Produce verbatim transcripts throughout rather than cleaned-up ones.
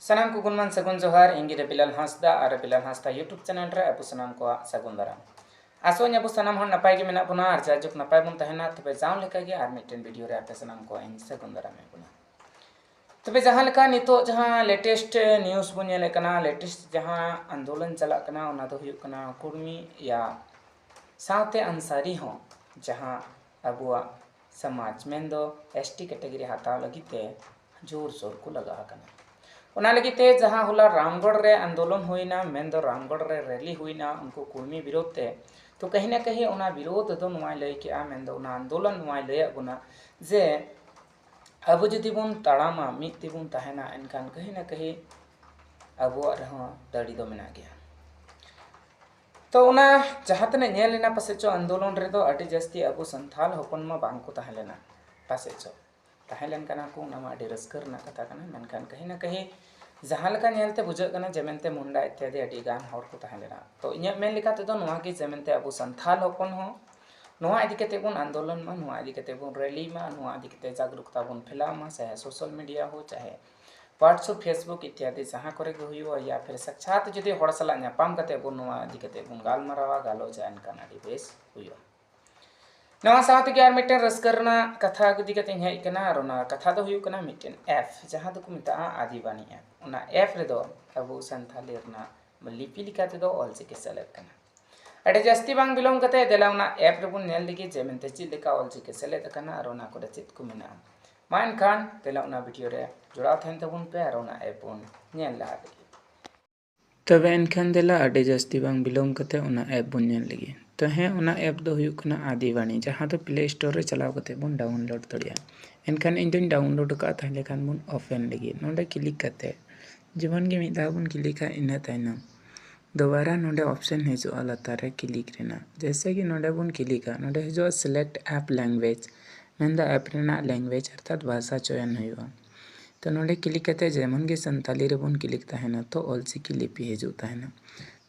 ᱥᱟᱱᱟᱢ ᱠᱚ ᱜᱩᱱᱢᱟᱱ ᱥᱟᱹᱜᱩᱱ ᱡᱚᱦᱟᱨ᱾ ᱤᱧ ᱜᱮ ᱨᱚᱵᱤᱞᱟᱞ ᱦᱟᱸᱥᱫᱟ ᱟᱨ ᱨᱚᱵᱤᱞᱟᱞ ᱦᱟᱸᱥᱫᱟ YouTube channel ᱨᱮ ᱟᱵᱚ ᱥᱟᱱᱟᱢ ᱠᱚᱣᱟᱜ ᱥᱟᱹᱜᱩᱱ ᱫᱟᱨᱟᱢ᱾ ᱟᱥᱚᱜ ᱟᱹᱧ ᱟᱵᱚ ᱥᱟᱱᱟᱢ ᱦᱚᱲ ᱱᱟᱯᱟᱭ ᱜᱮ ᱢᱮᱱᱟᱜ ᱵᱚᱱᱟ ᱟᱨ ᱡᱟᱭᱡᱩᱜᱽ ᱱᱟᱯᱟᱭ ᱵᱚᱱ ᱛᱟᱦᱮᱱᱟ᱾ ᱛᱚᱵᱮ ᱡᱟᱣ ᱞᱮᱠᱟ ᱜᱮ ᱟᱨ ᱢᱤᱫᱴᱮᱱ video ᱨᱮ ᱟᱯᱮ ᱥᱟᱱᱟᱢ ᱠᱚ ᱤᱧ ᱥᱟᱹᱜᱩᱱ ᱫᱟᱨᱟᱢᱮᱫ ᱵᱚᱱᱟ᱾ ᱛᱚᱵᱮ ᱡᱟᱦᱟᱸ ᱞᱮᱠᱟ ᱱᱤᱛᱚᱜ ᱡᱟᱦᱟᱸ latest news ᱵᱚᱱ ᱧᱮᱞᱮᱫ ᱠᱟᱱᱟ, latest ᱡᱟᱦᱟᱸ ᱟᱱᱫᱳᱞᱚᱱ ᱪᱟᱞᱟᱜ ᱠᱟᱱᱟ, ᱚᱱᱟ ᱫᱚ ᱦᱩᱭᱩᱜ ᱠᱟᱱᱟ ᱠᱩᱲᱢᱤ ᱭᱟ ᱥᱟᱶᱛᱮ ᱟᱱᱥᱟᱨᱤ ᱦᱚᱸ ᱡᱟᱦᱟᱸ ᱟᱵᱚᱣᱟᱜ ᱥᱚᱢᱟᱡᱽ ᱢᱮᱱᱫᱚ ST category ᱦᱟᱛᱟᱣ ᱞᱟᱹᱜᱤᱫ ᱛᱮ ᱡᱳᱨ ᱥᱳᱨ ᱠᱚ ᱞᱟᱜᱟᱣ ᱟᱠᱟᱱᱟ᱾ ᱚᱱᱟ ᱞᱟᱹᱜᱤᱫ ᱛᱮ ᱡᱟᱦᱟᱸ ᱦᱚᱞᱟ ᱨᱟᱢᱜᱚᱲ ᱨᱮ ᱟᱱᱫᱳᱞᱚᱱ ᱦᱩᱭᱱᱟ, ᱢᱮᱱᱫᱚ ᱨᱟᱢᱜᱚᱲ ᱨᱮ rally ᱦᱩᱭᱱᱟ ᱩᱱᱠᱩ ᱠᱩᱲᱢᱤ ᱵᱤᱨᱳᱫᱷ ᱛᱮ, ᱛᱚ ᱠᱟᱹᱦᱤ ᱱᱟ ᱠᱟᱹᱦᱤ ᱚᱱᱟ ᱵᱤᱨᱳᱫᱷ ᱫᱚ ᱱᱚᱣᱟᱭ ᱞᱟᱹᱭ ᱠᱮᱜᱼᱟ, ᱢᱮᱱᱫᱚ ᱚᱱᱟ ᱟᱱᱫᱳᱞᱚᱱ ᱱᱚᱣᱟᱭ ᱞᱟᱹᱭᱟᱫ ᱵᱚᱱᱟ ᱡᱮ ᱟᱵᱚ ᱡᱩᱫᱤ ᱵᱚᱱ ᱛᱟᱲᱟᱢᱟ, ᱢᱤᱫ ᱛᱮᱵᱚᱱ ᱛᱟᱦᱮᱱᱟ, ᱮᱱᱠᱷᱟᱱ ᱠᱟᱹᱦᱤ ᱱᱟ ᱠᱟᱹᱦᱤ ᱟᱵᱚᱣᱟᱜ ᱨᱮᱦᱚᱸ ᱫᱟᱲᱮ ᱫᱚ ᱢᱮᱱᱟᱜ ᱜᱮᱭᱟ᱾ ᱛᱚ ᱚᱱᱟ ᱡᱟᱦᱟᱸ ᱛᱤᱱᱟᱹᱜ ᱧᱮᱞ ᱞᱮᱱᱟ, ᱯᱟᱥᱮᱡ ᱪᱚ ᱟᱱᱫᱳᱞᱚᱱ ᱨᱮᱫᱚ ᱟᱹᱰᱤ ᱡᱟᱹᱥᱛᱤ ᱟᱵᱚ ᱥᱟᱱᱛᱟᱞ ᱦᱚᱯᱚᱱ ᱢᱟ ᱵᱟᱝ ᱠᱚ ᱛᱟᱦᱮᱸ ᱞᱮᱱᱟ, ᱯᱟᱥᱮᱡ ᱪᱚ ᱛᱟᱦᱮᱸ ᱞᱮᱱ ᱠᱟᱱᱟ ᱠᱚ, ᱚᱱᱟ ᱢᱟ ᱟᱹᱰᱤ ᱨᱟᱹᱥᱠᱟᱹ ᱨᱮᱱᱟᱜ ᱠᱟᱛᱷᱟ ᱠᱟᱱᱟ᱾ ᱢᱮᱱᱠᱷᱟᱱ ᱠᱟᱹᱦᱤ ᱱᱟ ᱠᱟᱹᱦᱤ ᱡᱟᱦᱟᱸ ᱞᱮᱠᱟ ᱧᱮᱞᱛᱮ ᱵᱩᱡᱷᱟᱹᱜ ᱠᱟᱱᱟ ᱡᱮ ᱢᱮᱱᱛᱮ ᱢᱩᱱᱰᱟ ᱤᱛᱭᱟᱫᱤ ᱟᱹᱰᱤ ᱜᱟᱱ ᱦᱚᱲ ᱠᱚ ᱛᱟᱦᱮᱸ ᱞᱮᱱᱟ᱾ ᱛᱚ ᱤᱧᱟᱹᱜ ᱢᱮᱱ ᱞᱮᱠᱟ ᱛᱮᱫᱚ ᱱᱚᱣᱟ ᱜᱮ ᱡᱮ ᱢᱮᱱᱛᱮ ᱟᱵᱚ ᱥᱟᱱᱛᱟᱞ ᱦᱚᱯᱚᱱ ᱦᱚᱸ ᱱᱚᱣᱟ ᱤᱫᱤ ᱠᱟᱛᱮ ᱵᱚᱱ ᱟᱱᱫᱳᱞᱚᱱ ᱢᱟ, ᱱᱚᱣᱟ ᱤᱫᱤ ᱠᱟᱛᱮ ᱵᱚᱱ rally ᱢᱟ, ᱱᱚᱣᱟ ᱤᱫᱤ ᱠᱟᱛᱮ ᱡᱟᱜᱽᱨᱩᱠᱛᱟ ᱵᱚᱱ ᱯᱷᱮᱞᱟᱣ ᱢᱟ, ᱪᱟᱦᱮ social media ᱦᱳ, ᱪᱟᱦᱮ WhatsApp, Facebook ᱤᱛᱭᱟᱫᱤ ᱡᱟᱦᱟᱸ ᱠᱚᱨᱮ ᱜᱮ ᱦᱩᱭᱩᱜᱼᱟ, ᱭᱟ ᱯᱷᱤᱨ ᱥᱟᱠᱪᱷᱟᱛ ᱡᱩᱫᱤ ᱦᱚᱲ ᱥᱟᱞᱟᱜ ᱧᱟᱯᱟᱢ ᱠᱟᱛᱮ ᱵᱚᱱ ᱱᱚᱣᱟ ᱤᱫᱤ ᱠᱟᱛᱮ ᱵᱚᱱ ᱜᱟᱞᱢᱟᱨᱟᱣᱟ, ᱜᱟᱞᱚᱪᱟ, ᱮᱱᱠᱷᱟᱱ ᱟᱹᱰᱤ ᱵᱮᱥ ᱦᱩᱭᱩᱜᱼᱟ᱾ ᱱᱚᱣᱟ ᱥᱟᱶ ᱛᱮᱜᱮ ᱟᱨ ᱢᱤᱫᱴᱮᱱ ᱨᱟᱹᱥᱠᱟᱹ ᱨᱮᱱᱟᱜ ᱠᱟᱛᱷᱟ ᱤᱫᱤ ᱠᱟᱛᱮᱧ ᱦᱮᱡ ᱠᱟᱱᱟ, ᱟᱨ ᱚᱱᱟ ᱠᱟᱛᱷᱟ ᱫᱚ ᱦᱩᱭᱩᱜ ᱠᱟᱱᱟ ᱢᱤᱫᱴᱮᱱ app ᱡᱟᱦᱟᱸ ᱫᱚᱠᱚ ᱢᱮᱛᱟᱜᱼᱟ ᱟᱫᱤᱵᱟᱱᱤ app᱾ ᱚᱱᱟ app ᱨᱮᱫᱚ ᱟᱵᱚ ᱥᱟᱱᱛᱷᱟᱞᱤ ᱨᱮᱱᱟᱜ ᱞᱤᱯᱤ ᱞᱮᱠᱟ ᱛᱮᱫᱚ ᱚᱞᱪᱤᱠᱤ ᱥᱮᱞᱮᱫ ᱠᱟᱱᱟ᱾ ᱟᱹᱰᱤ ᱡᱟᱹᱥᱛᱤ ᱵᱟᱝ ᱵᱤᱞᱚᱢ ᱠᱟᱛᱮ ᱫᱮᱞᱟ ᱚᱱᱟ app ᱨᱮᱵᱚᱱ ᱧᱮᱞ ᱞᱮᱜᱮ ᱡᱮ ᱢᱮᱱᱛᱮ ᱪᱮᱫ ᱞᱮᱠᱟ ᱚᱞᱪᱤᱠᱤ ᱥᱮᱞᱮᱫ ᱟᱠᱟᱱᱟ ᱟᱨ ᱚᱱᱟ ᱠᱚᱨᱮ ᱪᱮᱫ ᱠᱚ ᱢᱮᱱᱟᱜᱼᱟ᱾ ᱢᱟ ᱮᱱᱠᱷᱟᱱ ᱫᱮᱞᱟ ᱚᱱᱟ video ᱨᱮ ᱡᱚᱲᱟᱣ ᱛᱟᱦᱮᱱ ᱛᱟᱵᱚᱱ ᱯᱮ ᱟᱨ ᱚᱱᱟ app ᱵᱚᱱ ᱧᱮᱞ ᱞᱟᱦᱟ ᱞᱮᱜᱮ᱾ ᱛᱚᱵᱮ ᱮᱱᱠᱷᱟᱱ ᱫᱮᱞᱟ ᱟᱹᱰᱤ ᱡᱟᱹᱥᱛᱤ ᱵᱟᱝ ᱵᱤᱞᱚᱢ ᱠᱟᱛᱮ ᱚᱱᱟ app ᱵᱚᱱ ᱧᱮᱞ ᱞᱮᱜᱮ᱾ ᱛᱚ ᱦᱮᱸ, ᱚᱱᱟ app ᱫᱚ ᱦᱩᱭᱩᱜ ᱠᱟᱱᱟ ᱟᱫᱤᱵᱟᱱᱤ, ᱡᱟᱦᱟᱸ ᱫᱚ Play Store ᱨᱮ ᱪᱟᱞᱟᱣ ᱠᱟᱛᱮ ᱵᱚᱱ download ᱫᱟᱲᱮᱭᱟᱜᱼᱟ᱾ ᱮᱱᱠᱷᱟᱱ ᱤᱧ ᱫᱚᱧ download ᱟᱠᱟᱫᱼᱟ, ᱛᱟᱦᱞᱮ ᱠᱷᱟᱱ ᱵᱚᱱ open ᱞᱮᱜᱮ᱾ ᱱᱚᱰᱮ click ᱠᱟᱛᱮ ᱡᱮᱢᱚᱱ ᱜᱮ ᱢᱤᱫ ᱫᱷᱟᱣ ᱵᱚᱱ ᱠᱞᱤᱠᱟ, ᱤᱱᱟᱹ ᱛᱟᱭᱱᱚᱢ ᱫᱚᱵᱟᱨᱟ ᱱᱚᱰᱮ option ᱦᱤᱡᱩᱜᱼᱟ ᱞᱟᱛᱟᱨ ᱨᱮ click ᱨᱮᱱᱟᱜ᱾ ᱡᱮᱭᱥᱮ ᱠᱤ ᱱᱚᱰᱮ ᱵᱚᱱ ᱠᱞᱤᱠᱟ, ᱱᱚᱰᱮ ᱦᱤᱡᱩᱜᱼᱟ select app language, ᱢᱮᱱᱫᱚ app ᱨᱮᱱᱟᱜ language ᱚᱨᱛᱷᱟᱛ ᱵᱷᱟᱥᱟ ᱪᱚᱭᱚᱱ ᱦᱩᱭᱩᱜᱼᱟ᱾ ᱛᱚ ᱱᱚᱰᱮ click ᱠᱟᱛᱮ ᱡᱮᱢᱚᱱ ᱜᱮ ᱥᱟᱱᱛᱟᱞᱤ ᱨᱮᱵᱚᱱ click ᱛᱟᱦᱮᱱᱟ, ᱛᱚ ᱚᱞᱪᱤᱠᱤ ᱞᱤᱯᱤ ᱦᱤᱡᱩᱜ ᱛᱟᱦᱮᱱᱟ᱾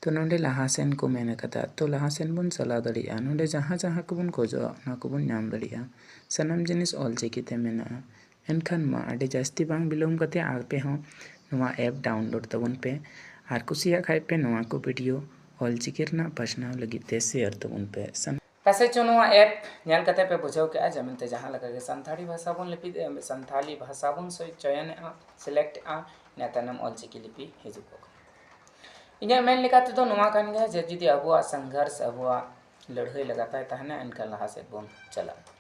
ᱛᱚ ᱱᱚᱰᱮ ᱞᱟᱦᱟ ᱥᱮᱱ ᱠᱚ ᱢᱮᱱ ᱟᱠᱟᱫᱟ, ᱛᱚ ᱞᱟᱦᱟ ᱥᱮᱱ ᱵᱚᱱ ᱪᱟᱞᱟᱣ ᱫᱟᱲᱮᱭᱟᱜᱼᱟ᱾ ᱱᱚᱰᱮ ᱡᱟᱦᱟᱸ ᱡᱟᱦᱟᱸ ᱠᱚᱵᱚᱱ ᱠᱷᱚᱡᱚᱜᱼᱟ, ᱚᱱᱟ ᱠᱚᱵᱚᱱ ᱧᱟᱢ ᱫᱟᱲᱮᱭᱟᱜᱼᱟ᱾ ᱥᱟᱱᱟᱢ ᱡᱤᱱᱤᱥ ᱚᱞᱪᱤᱠᱤ ᱛᱮ ᱢᱮᱱᱟᱜᱼᱟ᱾ ᱮᱱᱠᱷᱟᱱ ᱢᱟ ᱟᱹᱰᱤ ᱡᱟᱹᱥᱛᱤ ᱵᱟᱝ ᱵᱤᱞᱚᱢ ᱠᱟᱛᱮ ᱟᱯᱮ ᱦᱚᱸ ᱱᱚᱣᱟ ᱮᱯ ᱰᱟᱣᱩᱱᱞᱳᱰ ᱛᱟᱵᱚᱱ ᱯᱮ ᱟᱨ ᱠᱩᱥᱤᱭᱟᱜ ᱠᱷᱟᱡ ᱯᱮ ᱱᱚᱣᱟ ᱠᱚ ᱵᱷᱤᱰᱤᱭᱳ ᱚᱞᱪᱤᱠᱤ ᱨᱮᱱᱟᱜ ᱯᱟᱥᱱᱟᱣ ᱞᱟᱹᱜᱤᱫ ᱛᱮ ᱥᱮᱭᱟᱨ ᱛᱟᱵᱚᱱ ᱯᱮ᱾ ᱥᱟᱱ- ᱯᱟᱥᱮᱡ ᱪᱚ ᱱᱚᱣᱟ ᱮᱯ ᱧᱮᱞ ᱠᱟᱛᱮ ᱯᱮ ᱵᱩᱡᱷᱟᱹᱣ ᱠᱮᱜᱼᱟ ᱡᱮ ᱢᱮᱱᱛᱮ ᱡᱟᱦᱟᱸ ᱞᱮᱠᱟ ᱜᱮ ᱥᱟᱱᱛᱟᱲᱤ ᱵᱷᱟᱥᱟ ᱵᱚᱱ ᱞᱤᱯᱤ, ᱥᱟᱱᱛᱟᱲᱤ ᱵᱷᱟᱥᱟ ᱵᱚᱱ ᱥᱚᱭ-, ᱪᱚᱭᱚᱱᱮᱜᱼᱟ, ᱥᱤᱞᱮᱠᱴ ᱮᱜᱼᱟ, ᱤᱱᱟᱹ ᱛᱟᱭᱱᱚᱢ ᱚᱞᱪᱤᱠᱤ ᱞᱤᱯᱤ ᱦᱤᱡᱩᱜᱚᱜ ᱠᱟᱱᱟ᱾ ᱤᱧᱟᱹᱜ ᱢᱮᱱ ᱞᱮᱠᱟ ᱛᱮᱫᱚ ᱱᱚᱣᱟ ᱠᱟᱱ ᱜᱮᱭᱟ ᱡᱮ ᱡᱩᱫᱤ ᱟᱵᱚᱣᱟᱜ ᱥᱚᱝᱜᱷᱟᱨᱥ, ᱟᱵᱚᱣᱟᱜ ᱞᱟᱹᱲᱦᱟᱹᱭ ᱞᱟᱜᱟᱛᱟᱭ ᱛᱟᱦᱮᱱᱟ, ᱮᱱᱠᱷᱟᱱ ᱞᱟᱦᱟ ᱥᱮᱫ ᱵᱚᱱ ᱪᱟᱞᱟᱜᱼᱟ᱾